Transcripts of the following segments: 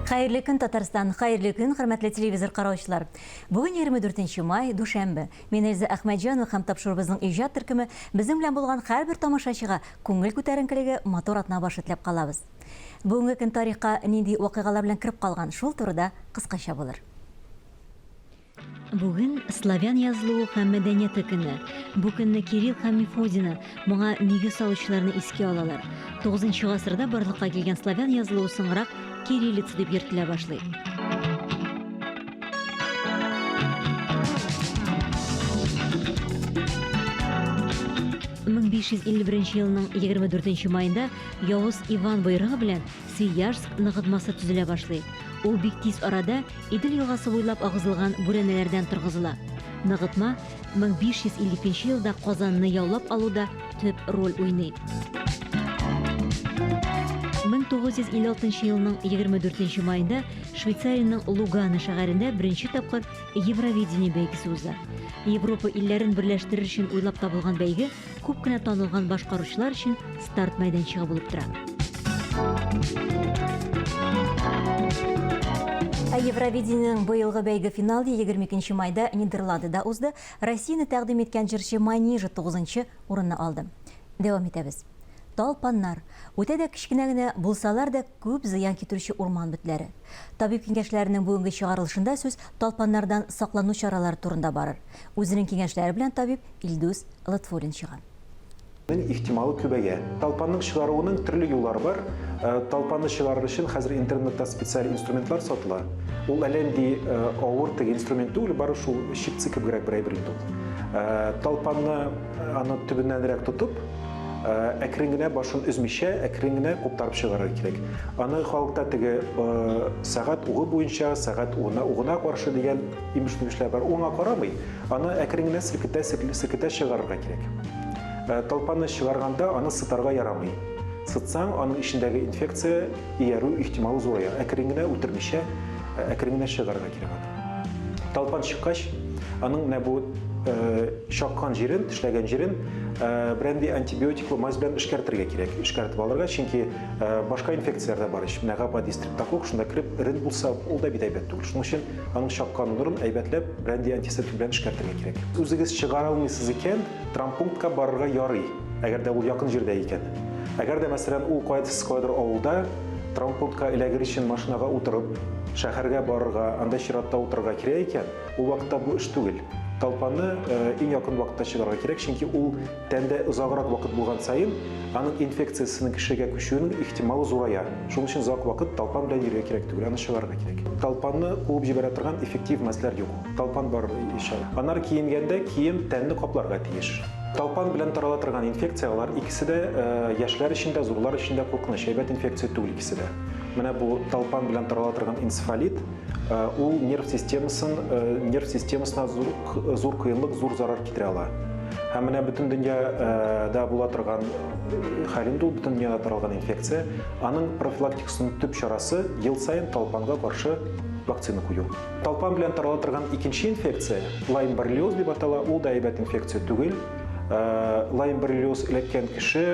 Хәерле көн, Татарстан! Хәерле көн, хөрмәтле телевизор караучылар! Бүген 24 май, дүшәмбе. Мин Эльза Әхмәтҗанова һәм тапшыруыбызның иҗат төркеме безнең белән булган һәрбер тамашачыга күңел күтәренкелеге, матур атна башы теләп калабыз. Бүгенге көн тарихка нинди вакыйгалар белән кереп калган, шул турыда кыскача булыр. Бүген славян язылуы һәм мәдәнияте көне. Бу көнне Кирилл һәм Мефодийны, моңа нигез салучыларны искә алалар. Тугызынчы гасырда барлыкка килгән славян язылуы соңрак кириллица дип йөртелә башлый. 1551 елның 24 маенда Явыз Иван боерыгы белән Свияжск ныгытмасы төзелә башлый. Ул бик тиз арада Идел елгасы буйлап агызылган бүрәнәләрдән торгызыла. Ныгытма 1552 елда Казанны яулап алуда төп роль уйный. 1956 елның 24 маенда Швейцариянең Лугано шәһәрендә беренче тапкыр Евровидение бәйгесе уза. Европа илләрен берләштерер өчен уйлап табылган бәйге күп кенә танылган башкаручылар өчен старт мәйданчыгы булып тора. Ә Евровидениенең быелгы бәйге финалы 22 майда Нидерландыда узды. Россияне тәкъдим иткән җырчы Манижа 9 урынны алды. Дәвам итәбез. Талпаннар. Үтә дә кечкенә генә булсалар да, күп зыян китерүче урман бетләре. Табиб киңәшләренең бүгенге чыгарылышында сүз талпаннардан саклану чаралары турында барыр. Үзенең киңәшләре белән табиб Илдус Лотфуллин чыга. Нең ихтималы күбәя. Талпанның чыгаруының төрле юллары бар. Талпанны чыгарыр өчен хәзер интернетта специаль инструментлар сатыла. Ул әллә нинди авыр теге инструмент түгел, бары шул щипцы кебегрәк бер әйбер инде ул. Талпанны аны төбеннәнрәк тотып, әкрен генә башын өзмичә, әкрен генә куптарып чыгарырга кирәк. Аны халыкта теге сәгать угы буенча, сәгать угына, угына каршы дигән имеш-мимешләр бар. Уңа карамый. Аны әкрен генә селкетә, селкетә чыгарырга кирәк. Э, талпанны чыгарганда аны сытарга ярамый. Сытсаң, аның эчендәге инфекция иярү ихтималы зурая. Әкрен генә үтермичә, э, әкрен генә чыгарырга кирәк аны. Талпан чыккач, аның менә бу э, чаккан җирен, тешләгән җирен берәнди антибиотиклы мазь белән эшкәртергә кирәк. Эшкәртеп алырга, чөнки башка инфекцияләр дә бар ич. Менә гап-гади стрептококк шунда кереп эрен булса, ул да бит әйбәт түгел. Шуның өчен Аның чаккан урынын әйбәтләп бренди антисептик белән эшкәртергә кирәк. Үзегез чыгара алмыйсыз икән, травмпунктка барырга ярый, әгәр дә ул якын җирдә икән. Әгәр дә, мәсәлән, ул кайда сез кайдыр авылда, травмпунктка эләгер өчен машинага утырып, шәһәргә барырга, анда чиратта утырырга кирәк икән, ул вакытта бу эш түгел. Талпанны иң якын вакытта чыгарырга кирәк, чөнки ул Тәндә озаграк вакыт булган саен, аның инфекциясенең кешегә күчүенең ихтималы зурая. Шуның өчен озак вакыт талпан белән йөрергә кирәк түгел, аны чыгарырга кирәк. Талпанны куып җибәрә торган эффектив мазьләр юк. Талпан бар ич. Аннары киенгәндә кием тәнне капларга тиеш. Талпан белән тарала торган инфекция, алар икесе дә яшьләр өчен дә, зурлар өчен дә куркыныч, әйбәт инфекция түгел икесе дә. Менә бу талпан белән тарала торган энцефалит, Ул нерв системасын, нерв системасына зур, зур кыенлык, зур зарар китерә ала. Һәм менә бөтен дөньяда була торган хәл инде ул, бөтен дөньяда таралган инфекция. Аның профилактикасының төп чарасы ел саен талпанга каршы вакцина кую. Талпан белән тарала торган икенче инфекция, лайм боррелиоз дип атала, ул да әйбәт инфекция түгел. Лайм боррелиоз эләккән кеше,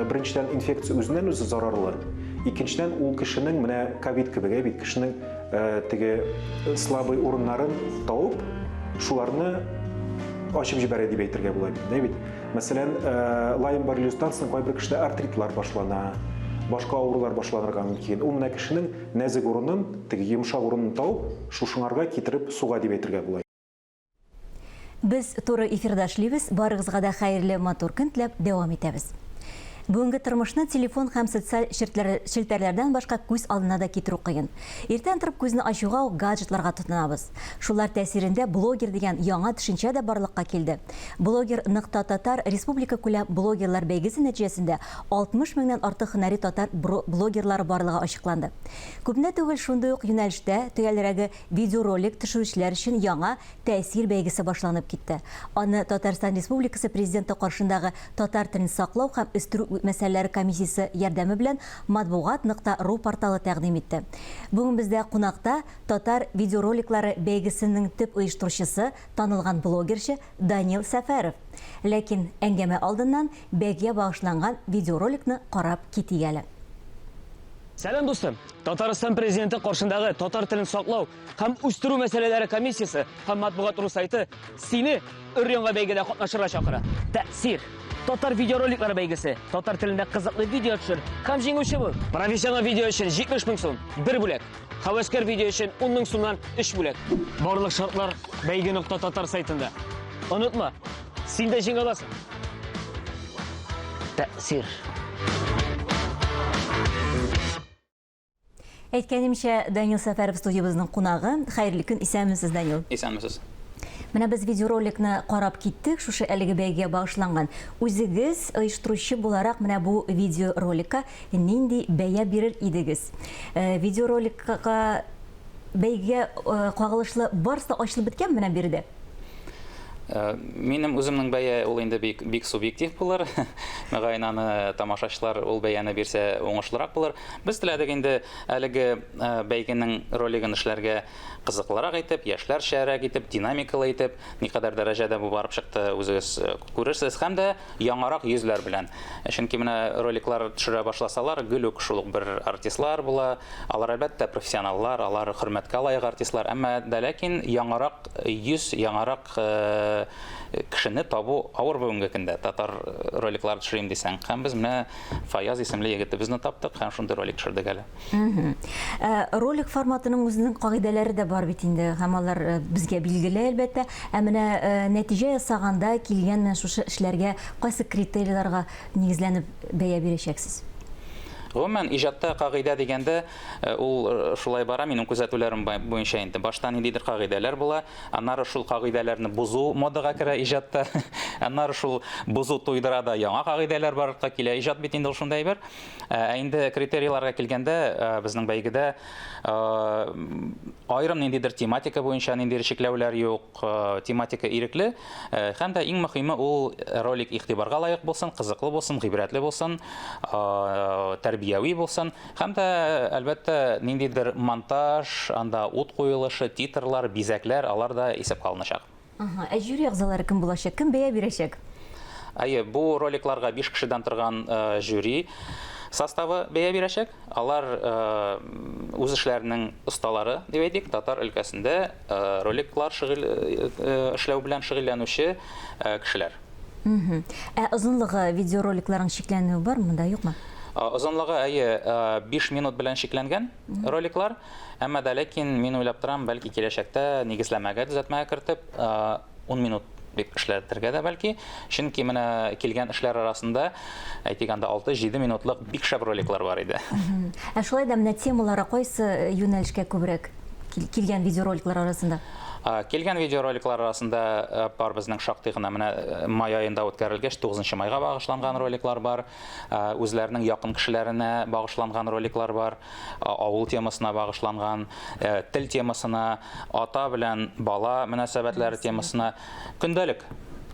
беренчедән, инфекция үзеннән-үзе зарарлы. Икенчедән, ул кешенең менә ковид кебек, әй бит, кешенең теге слабый урыннарын табып, шуларны ачып җибәрә дип әйтергә була бит, әй бит. Мәсәлән, лайм боррелиоздан соң кайбер кешедә артритлар башлана, башка авырулар башланырга мөмкин. Ул менә кешенең нәзек урынын, теге йомшак урынын табып, шушыңарга китереп суга дип әйтергә була. Без туры эфирда эшлибез. Барыгызга да хәерле матур көн теләп дәвам итәбез. Бүгенге тормышны телефон һәм социаль челтәрләрдән башка күз алдына да китерү кыен. Иртән торып күзне ачуга ук гаджетларга тотынабыз. Шулар тәэсирендә блогер дигән яңа төшенчә дә барлыкка килде. Блогер нокта татар республика күләм блогерлар бәйгесе нәтиҗәсендә 60 меңнән артык һөнәри татар блогерлары барлыгы ачыкланды. Күпне түгел шундый ук юнәлештә, төгәлрәге, Видеоролик төшерүчеләр өчен яңа Тәэсир бәйгесе башланып китте. Аны Татарстан Республикасы Президенты каршындагы татар телен саклау һәм үстерү мәсьәләләре комиссиясе ярдәме белән Матбугат нокта ру порталы тәкъдим итте. Бүген бездә кунакта Татар видеороликлары бәйгесенең төп оештыручысы, танылган блогерчы Данил Сәфәров. Ләкин әңгәмә алдыннан бәйгегә багышланган видеороликны карап китик әле. Сәлам, дустым! Татарстан Президенты каршындагы татар телен саклау һәм үстерү мәсьәләләре комиссиясе һәм матбугат.ру сайты сине өр-яңа бәйгедә катнашырга чакыра. Тәэсир! Татар видеороликлары бәйгесе. Татар телендә кызыклы видео төшер һәм җиңүче бул. Профессионал видео өчен 70 мең сум, бер бүләк. Һәвәскәр видео өчен 10 мең сумнан 3 бүләк. Барлык шартлар бәйге.татар сайтында. Онытма, син дә җиңә аласың. Тәэсир. Әйткәнемчә, Данил Сәфәров студиябезнең кунагы. Хәерле көн, исәнмесез, Данил. Исәнмесез. Менә без видеороликны карап киттек, шушы әлеге бәйгегә багышланган. Үзегез оештыручы буларак менә бу видеороликка нинди бәя бирер идегез? Э, видеороликка бәйгегә э, кагылышлы барысы да ачылып беткән менә биредә? Э, минем үземнең бәя ул инде бик, бик субъектив булыр. Мөгаен аны тамашачылар ул бәяне бирсә уңышлырак булыр. Без теләдек инде әлеге э, бәйгенең ролигын эшләргә кызыклырак итеп, яшьләрчәрәк итеп, динамикалы итеп, никадәр дәрәҗәдә бу барып чыкты, үзегез э, күрерсез. Һәм дә яңарак йөзләр белән. Чөнки менә роликлар төшерә башласалар, гел үк шул ук бер артистлар була. Алар, әлбәттә, профессионаллар, алар хөрмәткә лаек артистлар, әмма дә ләкин яңарак йөз, яңарак э, кешене табу авыр бүгенге көндә татар роликлар төшерим дисәң. Һәм без менә Фаяз исемле егетебезне таптык һәм шундый ролик төшердек әле. Ә, ролик форматының үзенең кагыйдәләре дә бар бит инде, һәм алар э, безгә билгеле, әлбәттә. Ә менә э, нәтиҗә ясаганда килгән менә шушы эшләргә кайсы критерийларга нигезләнеп бәя бирәчәксез? Гомумән, иҗатта кагыйдә дигәндә, э, ул шулай бара, минем күзәтүләрем буенча инде. Башта ниндидер кагыйдәләр була, аннары шул кагыйдәләрне бозу модага керә иҗатта. Аннары шул бозу туйдыра да яңа кагыйдәләр барлыкка килә. Иҗат бит инде ул шундый әйбер. Ә инде критерийларга килгәндә, безнең бәйгедә аерым ниндидер тематика буенча ниндидер чикләүләр юк, тематика ирекле. Һәм дә иң мөһиме ул ролик игътибарга лаек булсын, кызыклы булсын, гыйбрәтле булсын, тәрбияви булсын. Һәм дә, әлбәттә, ниндидер монтаж, анда ут куелышы, титрлар, бизәкләр, алар да исәпкә алыначак. Ага, ә жюри әгъзалары кем булачак? Кем бәя бирәчәк? Әйе, бу роликларга 5 кешедән торган э, жюри составы бәя бирәчәк. Алар э, үз эшләренең осталары дип әйтик, татар өлкәсендә э, роликлар шөгыль эшләү белән шөгыльләнүче кешеләр. Ә озынлыгы видеороликларның чикләнүе бармы монда, юкмы? Озынлыгы, әйе, 5 минут белән чикләнгән роликлар. Әмма дә ләкин мин уйлап торам, бәлки киләчәктә нигезләмәгә төзәтмәгә кертеп, 10 минут дип эшләтергә дә бәлки. Чөнки менә килгән эшләр арасында, әйтик, анда 6-7 минутлык бик шәп роликлар бар иде. Ә шулай да менә темалары кайсы юнәлешкә күбрәк килгән видеороликлар арасында? Килгән видеороликлар арасында бар безнең шактый гына менә май аенда үткәрелгәч 9 майга багышланган роликлар бар, үзләренең якын кешеләренә багышланган роликлар бар. авыл темасына багышланган, э, тел темасына, ата белән бала мөнәсәбәтләре темасына, көндәлек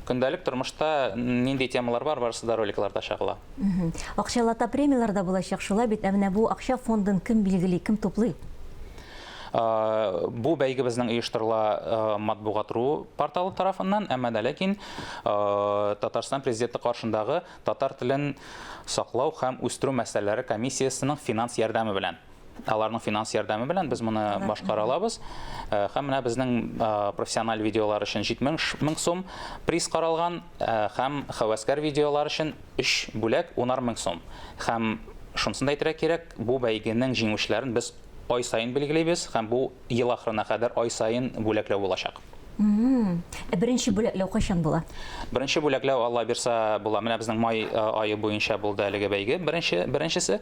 көндәлек тормышта нинди темалар бар, барысы да роликларда чагыла. Акчалата премияләр дә булачак, шулай бит? Ә менә бу акча фондын кем билгели, кем туплый? Э, бу бәйге безнең оештырыла э, матбугат.ру порталы тарафыннан, әмма дә ләкин Татарстан президенты каршындагы Татар телен саклау һәм үстерү мәсьәләләре комиссиясенең финанс ярдәме белән. Аларның финанс ярдәме белән без моны башкара алабыз. Э, һәм менә безнең э, профессиональ видеолар өчен 70 мең сум приз каралган э, һәм һәвәскәр видеолар өчен 3 бүләк 10 мең сум. Һәм шунысын да әйтергә кирәк, бу бәйгенең җиңүчеләрен без ай саен билгелибез һәм бу ел ахырына кадәр ай саен бүләкләү булачак. Ә беренче бүләкләү кайчан була? Беренче бүләкләү, Алла бирса, була. Менә безнең май э, ае буенча булды әлеге бәйге, беренче, беренчесе.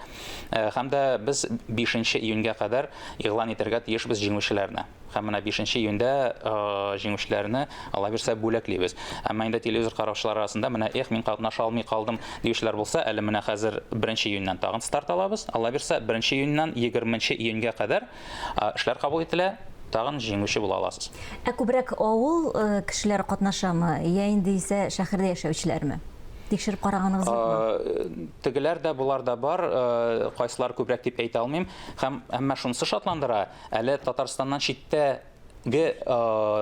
Э, һәм дә без 5 июньгә кадәр игълан итәргә тиешбез җиңүчеләрне. Һәм менә 5 июньдә э, җиңүчеләрне, Алла бирса, бүләклибез. Әмма инде телевизор караучылар арасында менә эх, мин катнаша алмый калдым диючеләр булса, әле менә хәзер 1 июньнән тагын старт алабыз. Алла бирса, 1 июньнән 20 июньгә кадәр Эшләр кабул ителә, тагын җиңүче була аласыз. Ә күбрәк авыл кешеләре катнашамы, я инде исә шәһәрдә яшәүчеләрме? Тикшереп караганыгыз юкмы? Тегеләр дә, болар да бар, кайсылар күбрәк дип әйтә алмыйм. Һәм әмма шунысы шатландыра, әле Татарстаннан читтә Ге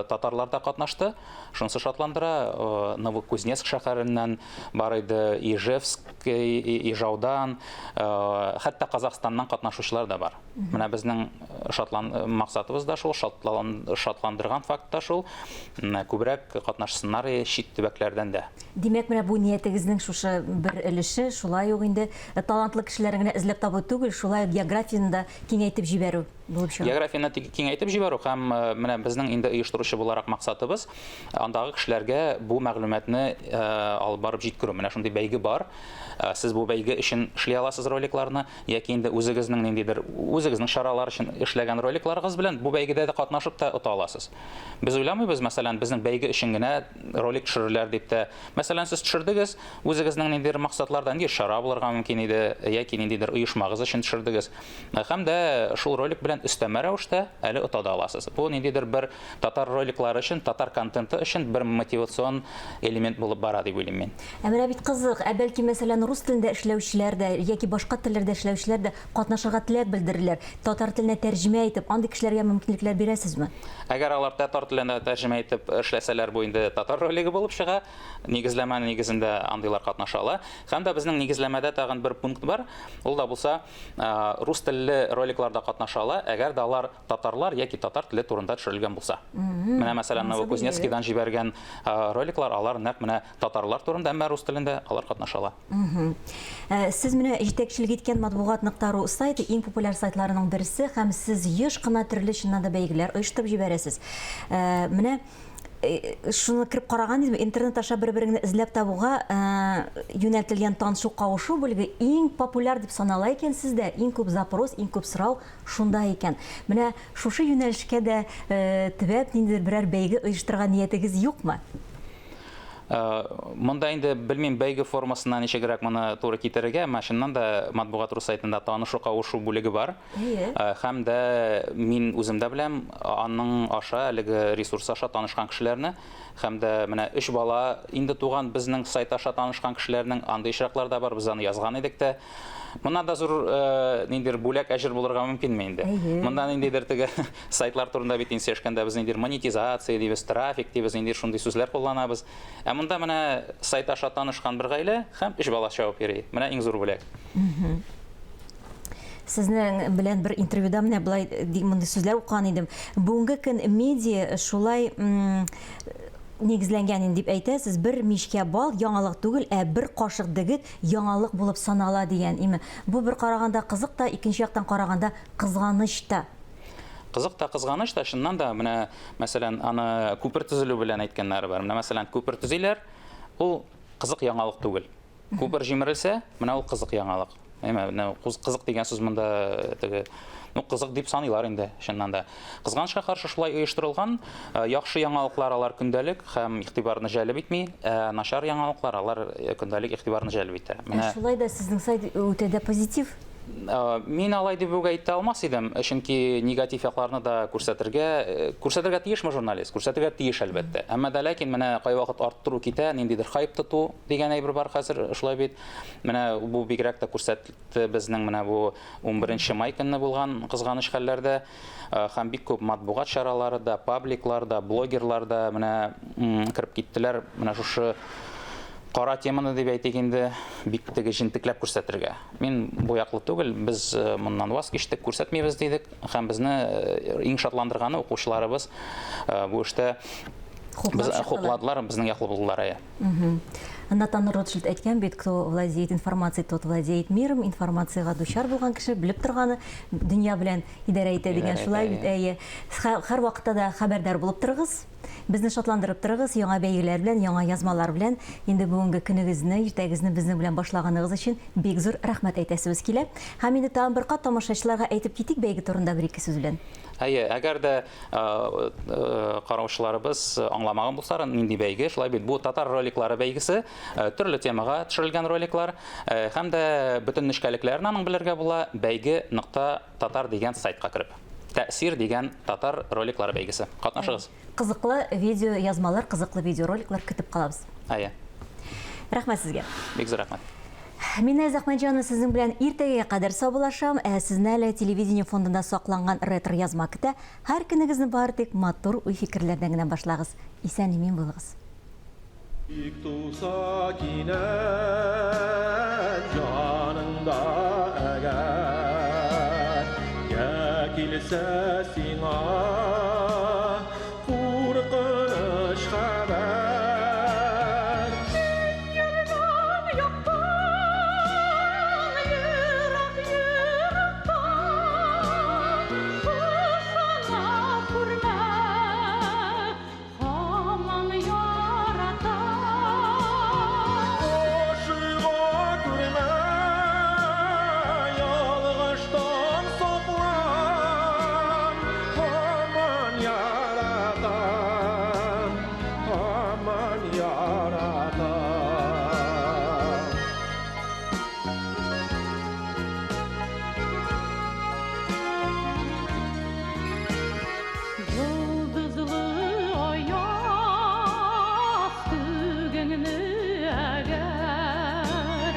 татарлар да катнашты. Шунысы шатландыра, Новокузнецк шәһәреннән бар иде, Ижевск, Ижаудан, хәтта Казахстаннан катнашучылар да бар. Менә безнең шатлан максатыбыз да шул, шатландырган факт та шул, күбрәк катнашсыннар чит төбәкләрдән дә. Димәк, менә бу ниятегезнең шушы бер өлеше, шулай ук инде талантлы кешеләрне генә эзләп табу түгел, шулай ук географияне дә киңәйтеп җибәрү. булып чыга. Географияне киңәйтеп җибәрү һәм э, менә безнең инде оештыручы буларак максатыбыз андагы кешеләргә бу мәгълүматны э, алып барып җиткерү. Менә шундый бәйге бар. Э, сез бу бәйге өчен эшли аласыз роликларны яки инде үзегезнең ниндидер үзегезнең чаралар өчен эшләгән роликларыгыз белән бу бәйгедә дә катнашып та ота аласыз. Без уйламыйбыз, мәсәлән, безнең бәйге өчен генә ролик төшерерләр дип тә. Мәсәлән, сез төшердегез, үзегезнең ниндидер максатларда, ниндидер чара булырга мөмкин иде, яки ниндидер оешмагыз өчен төшердегез. Һәм дә шул ролик белән өстәмә рәвештә әле ота да аласыз. Бу ниндидер бер татар роликлары өчен, татар контенты өчен бер мотивацион элемент булып бара дип уйлыйм мин. Ә менә бит кызык, ә бәлки, мәсәлән, рус телендә эшләүчеләр дә яки башка телләрдә эшләүчеләр дә катнашырга теләк белдерерләр. Татар теленә тәрҗемә итеп, андый кешеләргә мөмкинлекләр бирәсезме? Әгәр алар татар теленә тәрҗемә итеп эшләсәләр, бу инде татар ролигы булып чыга. Нигезләмә нигезендә андыйлар катнаша ала. Һәм дә безнең нигезләмәдә тагын бер пункт бар. Ул да булса, рус телле роликларда катнаша ала, әгәр дә алар татарлар яки татар теле турында төшерелгән булса. Менә мәсәлән, Новокузнецкийдан җибәргән роликлар, алар нәкъ менә татарлар турында, әмма рус телендә алар катнаша ала. Сез менә җитәкчелек иткән матбугат нокта ру сайты иң популяр сайтларының берсе һәм сез еш кына төрле чыннан да бәйгеләр оештырып җибәрәсез. Менә шуны кереп караган идем, интернет аша бер-береңне эзләп табуга юнәлтелгән танышу кавышу бүлеге иң популяр дип санала икән сездә, иң күп запрос, иң күп сорау шунда икән. Менә шушы юнәлешкә дә төбәп ниндидер берәр бәйге оештырырга ниятегез юкмы? Монда инде белмим, бәйге формасына ничегрәк моны туры китерергә, әмма чыннан да Матбугат ру сайтында танышу кавышу бүлеге бар. Һәм дә мин үзем дә беләм, аның аша, әлеге ресурс аша танышкан кешеләрне, һәм дә менә өч бала инде туган безнең сайт аша танышкан кешеләрнең, андый очраклар да бар, без аны язган идек тә. Моннан да зур ниндидер бүләк, әҗер булырга мөмкинме инде? Монда ниндидер теге сайтлар турында бит инде сөйләшкәндә без ниндидер монетизация дибез, трафик дибез, ниндидер шундый сүзләр кулланабыз. Ә монда менә сайт аша танышкан бер гаилә һәм өч бала чабып йөри. Менә иң зур бүләк. Сезнең белән бер интервьюда менә болай мондый сүзләр укыган идем. Бүгенге көн медиа шулай нигезләнгән инде дип әйтәсез, бер мичкә бал яңалык түгел, ә бер кашык дегет яңалык булып санала дигән име. Бу бер караганда кызык та, икенче яктан караганда кызганыч та. Кызык та, кызганыч та, чыннан да, менә, мәсәлән, аны күпер төзелү белән әйткәннәре бар. Менә, мәсәлән, күпер төзиләр, ул кызык яңалык түгел. Күпер җимерелсә, менә ул кызык яңалык. Әйме, менә кызык дигән сүз монда э, теге, ну, кызык дип саныйлар инде, чыннан да. Кызганычка каршы шулай оештырылган, э, яхшы яңалыклар алар көндәлек һәм игътибарны җәлеп итми, ә начар яңалыклар алар э, көндәлек игътибарны җәлеп итә. Менә шулай да сезнең сайт үтә дә позитив. Мин алай дип үк әйтә алмас идем, чөнки негатив якларны да күрсәтергә, күрсәтергә тиешме журналист? Күрсәтергә тиеш, әлбәттә. Әмма дә ләкин менә кайвакыт арттыру китә, ниндидер хайп тоту дигән әйбер бар хәзер, шулай бит. Менә бу бигрәк тә күрсәтте безнең менә бу 11 май көнне булган кызганыч хәлләрдә. Һәм бик күп матбугат чаралары да, пабликлар да, блогерлар да менә кереп киттеләр. Менә шушы кара теманы дип әйтик инде, бик теге җентекләп күрсәтергә. Мин бу яклы түгел, без э, моннан ваз кичтек, күрсәтмибез дидек һәм безне э, иң шатландырганы укучыларыбыз э, бу эштә без хупладылар, безнең яклы булдылар, әйе. Натан Ротшильд әйткән бит, кто владеет информацией, тот владеет миром. Информациягә дучар булган кеше белеп торганы дөнья белән идарә итә дигән шулай бит, әйе. Һәр вакытта да хәбәрдар булып торыгыз. Безне шатландырып торыгыз яңа бәйгеләр белән, яңа язмалар белән. Инде бүгенге көнегезне, иртәгезне безнең белән башлаганыгыз өчен бик зур рәхмәт әйтәсебез килә. Һәм инде тагын бер кат тамашачыларга әйтеп китик бәйге турында бер-ике сүз белән. Әйе, әгәр дә караучыларыбыз аңламаган булсалар, нинди бәйге, шулай бит, бу татар роликлары бәйгесе, төрле темага төшерелгән роликлар, һәм дә бөтен нечкәлекләрен аның белергә була бәйге нокта татар дигән сайтка кереп. Тәэсир дигән татар роликлары бәйгесе. Катнашыгыз. Кызыклы видео язмалар, кызыклы видеороликлар көтеп калабыз. Әйе. Рәхмәт сезгә. Бик зур рәхмәт. Мин Айз Әхмәтҗанова сезнең белән иртәгәгә кадәр саубуллашам. Ә сезне әле телевидение фондында сакланган ретро язма көтә. Һәр көнегезне бары тик матур уй-фикерләрдән генә башлагыз. Исән-имин булыгыз. Тик туса кинәт җаныңда әгәр, Я килсә сиңа куркыныч хәбәр. Йөргән яктан, ерак ерактан, Ышана күрмә, һаман яратам. Ашыга күрмә, ялгыштан саклан, һаман яратам, һаман яратам. Йолдызлы аяз күгеңне әгәр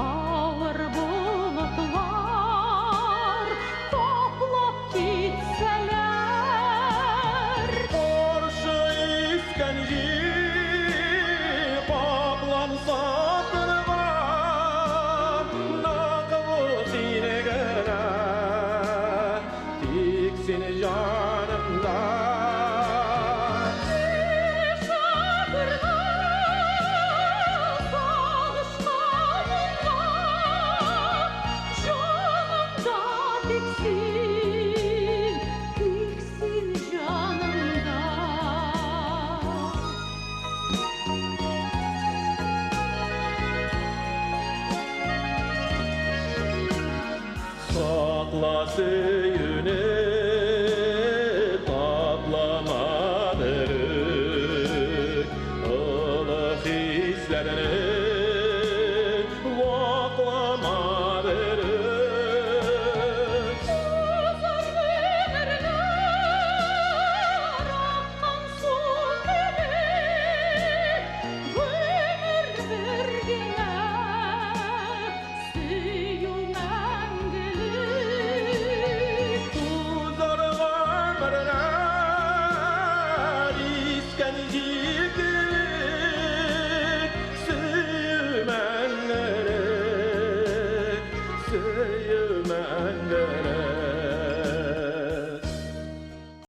авыр болытлар каплап китсәләр. Каршы искән җил капланса торган, Нык бул син генә, тик син җан.